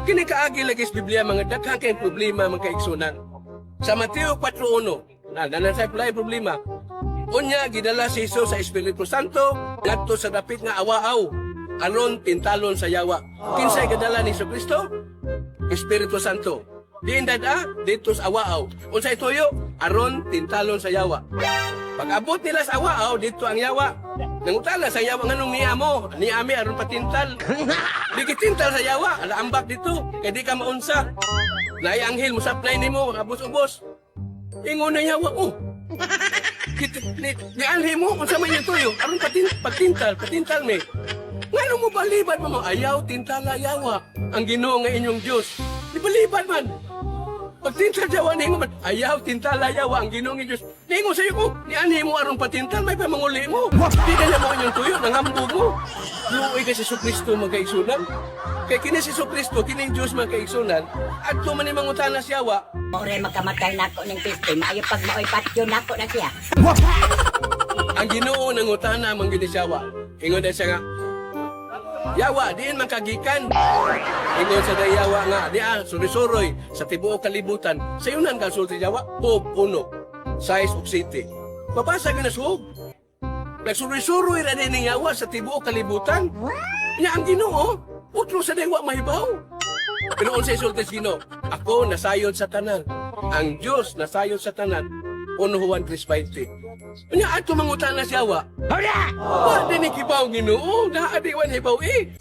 Kini kaagi lagi sa Biblia, mga daghan kay problema, mga kaigsunan. Sa Mateo 4.1, na naa say pulay problema. Unya gidala si Jesus sa Espiritu Santo ngadto sa dapit nga awa-aw aron tintalon sa yawa. Kinsay gadala ni Kristo? Espiritu Santo. Diin dada dito sa awaaw. Unsay tuyo? Aron tintalon sa yawa. Pag abot nila sa awaaw, dito ang yawa. Nangutana sa yawa, "Nganong niya mo?" "Niami aron patintal." Di kitintal sa yawa, ala ambak dito, kay di ka maunsa. Naay anghel musaplay nimo, abos-ubos. Ingon na yawa, "Oh. Kit, ni anhi mo, unsa man yung tuyo, aron patintal, patintal mi." "Ngano mo balibad mo mo?" "Ayaw tintala yawa ang Ginoo nga inyong Dios." Di balibad man. Pagtintal yawa ningo man, "Ayaw tintala yawa ang Ginoo nga Dios." Ningo sa ko, ni anhi mo aron patintal, may pamanguli mo. Di na mo inyong tuyo, nangambog mo. Luoy kay si Kristo, mga kaigsunan. Kay kini si Kristo, kining Dios, mga kaigsunan, adto man ni mangutana siya wa, Mao ray makamatay nako ning piste, maayo pag maoy patyo nako na siya. Ang Ginoo nangutana man gyud siya wa. Ingon na siya nga, "Yawa, diin man kagikan?" Ingon sa yawa nga, "Di ah, suri-suroy sa tibuok kalibutan." Sayunan ka sulti yawa, Job 1, 6 ug 7. Mabasa gyud na sa Job. Nagsuroy-suroy ra din yawa sa tibuok kalibutan. Nya ang Ginoo, utro sa dewa mahibaw. Pero unsay sulti sa Ginoo? "Ako nasayod sa tanan." Ang Dios nasayod sa tanan. 1 Juan 3:20. Nya ato mangutana siya wa. Wa din ni kibaw Ginoo, naa di wan hibaw eh.